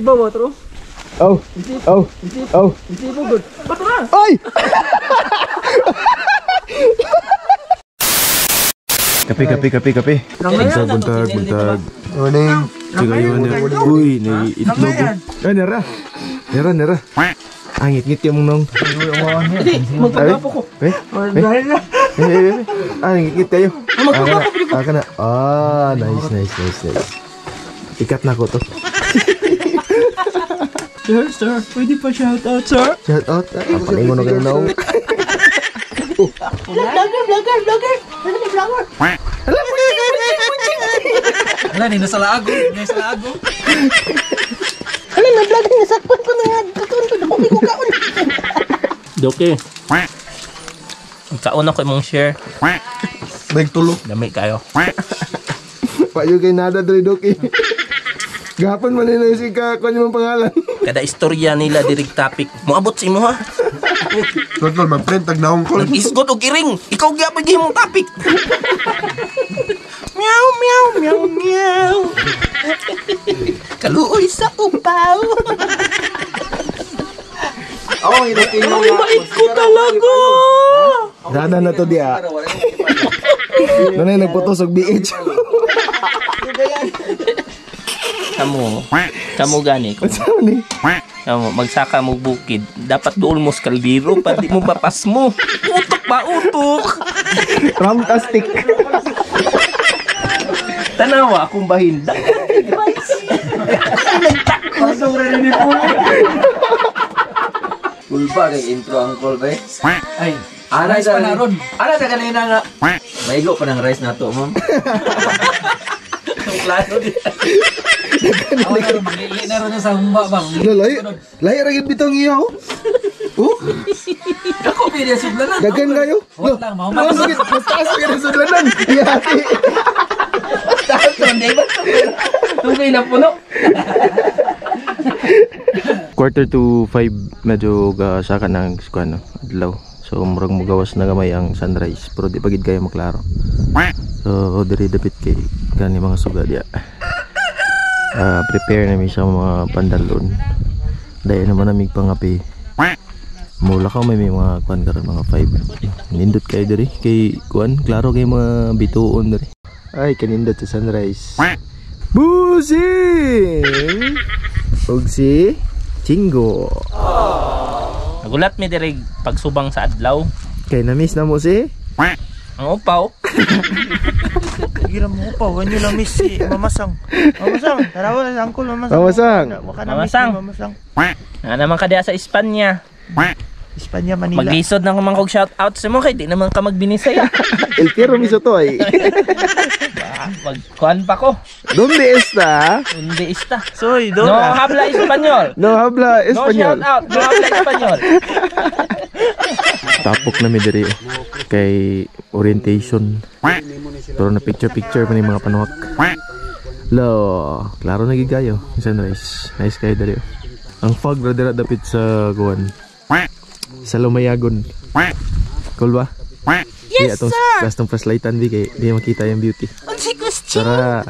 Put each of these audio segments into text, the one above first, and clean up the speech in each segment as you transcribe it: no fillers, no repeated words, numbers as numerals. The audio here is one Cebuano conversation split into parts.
Iba mo tro. Oh. Oh. Oh. Isibo good. Bato na. Ay! Kape, kape, kape, kape. Buntag, buntag, buntag. Morning. Sige yun. Uy, may itlog. Ay, nera. Nera, nera. Ang ngit-ngit yung nong. Hindi, magpagapo ko. Eh, eh, eh, eh. Ah, ngit-ngit kayo. Ah, kana. Ah, nice, nice, nice, nice. Ikat na ko to. Sir, sir, pwede pa shout out, sir? Shout out. Ah, palingon na kayo nong. Vlogger, vlogger, vlogger. Ano ni vlogger? Wala, ni nasa lago. Nasa lago. Ano na vlogger nasakpan ko na nga. Kaon ko, dako ko kaon. Doke. Kaon ako imong share. Bag tulo. Dami kayo. Payo kay nada dre Doki. Gahapon man nila si ka kuan yung pangalan. Kada istorya nila direct topic. Moabot sa imo ha. Tol, mag-print tag naong kol. Nag-isgot og iring. Ikaw gyapon gihimong topic. Meow meow meow meow. Kaluoy sa upaw. Oh, hinutin mo. Ay, bait ko talaga. Dana na to diya. Nanay nagputos og BH. Kamo. Kamo gani ko. Unsa man ni? Kamo magsaka mo bukid. Dapat dool mo sa kaldero pati mo papas mo. Utok ba utok? Ramtastic. Tanawa akong bahin. Kulpa kay intro ang call ba? Ay, ana sa ron. Ana sa kanina nga. Maigo pa ng rice nato, ma'am. Ang klaro di. Manglili na ron sa humba ba? Lahi, lahi ra gid bitong iya oh. Oh, Ako pili sudlanan. dagan kayo. Wala lang, mahuman. Mas gid, mas taas gid ang sudlanan. Iya. Tungkay na puno. 4:45 medyo saka na ang kuan no, adlaw. So murag mugawas na gamay ang sunrise pero di pa gid kayo maklaro. So diri dapit kay kani mga suga diya. Prepare na mi sa mga pandalon. Dahil naman namig pangapi. Mula ka may mga kuan karon mga 5. Nindot kayo diri kay kuan klaro kay mga bituon diri. Ay kanindot sa sunrise. Busing! Og si Chingo. Nagulat mi diri pagsubang sa adlaw. Kay na-miss na mo si Ang upaw. Gira mo pa, wala nyo na miss si Mamasang. Mamasang, tarawa sa angkol, Mamasang. Mamasang. Waka na miss Mamasang. ni Mamasang. Na naman ka diha sa Espanya. Espanya, Manila. Maglisod na kumang kog shout out sa mo kay di naman ka magbinisaya. El Tiro Misoto ay. Magkuan pa ko. ¿Dónde está? Hindi ista. Soy, No Dora. habla español. No habla No español. shout out. No habla español. Tapok na mi diri kay orientation. Pero na picture picture pa ni mga panuwak. Lo, klaro na gid kayo. Sunrise. Nice kayo diri. Ang fog ra dira dapit sa kuan. Sa Lumayagon. Cool ba? Yes, atong, sir. Atong flashlightan bi kay di makita yung beauty. Tara.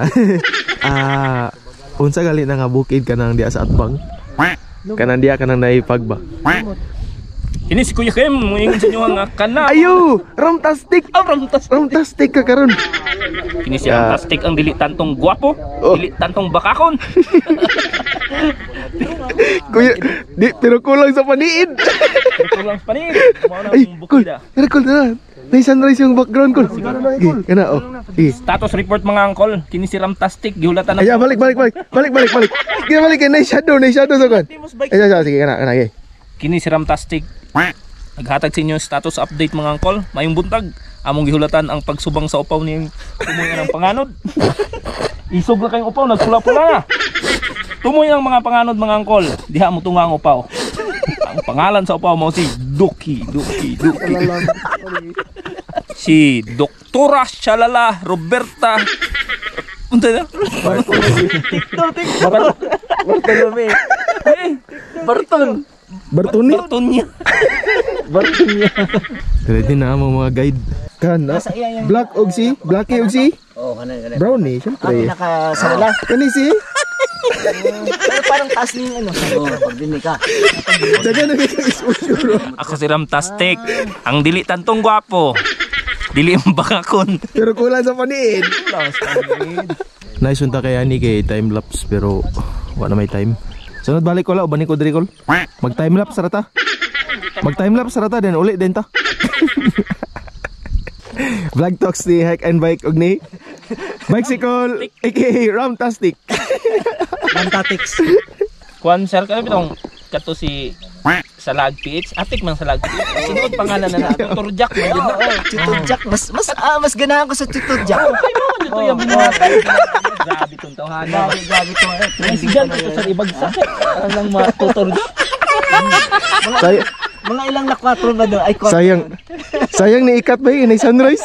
Ah, unsa gali na nga bukid kanang diya sa atbang? Kanang diya kanang naipag ba? Kini si Kuya Kim, moingon sa inyo nga kana. Ayo, ramtastic. Oh, ramtas. Ramtastic ka karon. Kini si Ramtastic ang dili tantong gwapo, Oh. dili tantong bakakon. Kuya, di pero kulang sa paniid. Pero kulang sa panig. Mao na Ay, ang cool. bukida. Pero cool na. May sunrise yung background cool. Sige, kana oh. Sige. Status report mga angkol, kini si Ramtastic gihulatan Ay, balik balik balik. Balik balik balik. Sige, balik kay na shadow sa kan. Ay, ay, sige kana kana okay. Kini si Ramtastic. Naghatag sa inyo status update mga angkol. Mayong buntag. Among gihulatan ang pagsubang sa upaw ni tumoy ang panganod. Isog na kayong upaw, nagpula-pula na. Tumoy ang mga panganod mga angkol. Diha mo tunga ang upaw. Ang pangalan sa upaw mo si Duki, Duki, Duki. Si Doktora Shalala Roberta. Unsa na? Bartolome. Barton. Bartoni. Bartonya. Bartonya. Ready na ang mga guide. Kan, black og si, blacky og si. Oh, kanan kanan. Brownie, syempre. Nakasalala. Kani si? Pero parang taas ni yung ano. Oo, pag dinig ka. Dagan na kay exposure. Ako si Ramtastic. Ang dili tantong gwapo. Dili bakakon. Pero kulang sa paniid. Nice unta kay ani kay time lapse pero wala may time. Sunod balik ko la uban ko diri kol. Mag time lapse ra ta. Mag time lapse ra ta then uli din ta. Vlog Talks ni Hike and Bike og ni Bicycle aka Ramtastic. Rantatics. Kuan sir kami bitong kato si Salag PH, atik man Salag PH. Sinod pangalan na na, Dr. Jack man yun na. Oo, Chito Jack. Mas ganahan ko sa Chito Jack. Ay mo man dito yung binuhatan. Grabe tong tawhana. Grabe, grabe to. Eh, Ay, trending sigan pa to na sa yun. ibagsak. Parang lang mga Dr. Jack. Say Mga ilang na 4 ba doon? Ay, 4. sayang sayang ni ikat ba yun, sunrise.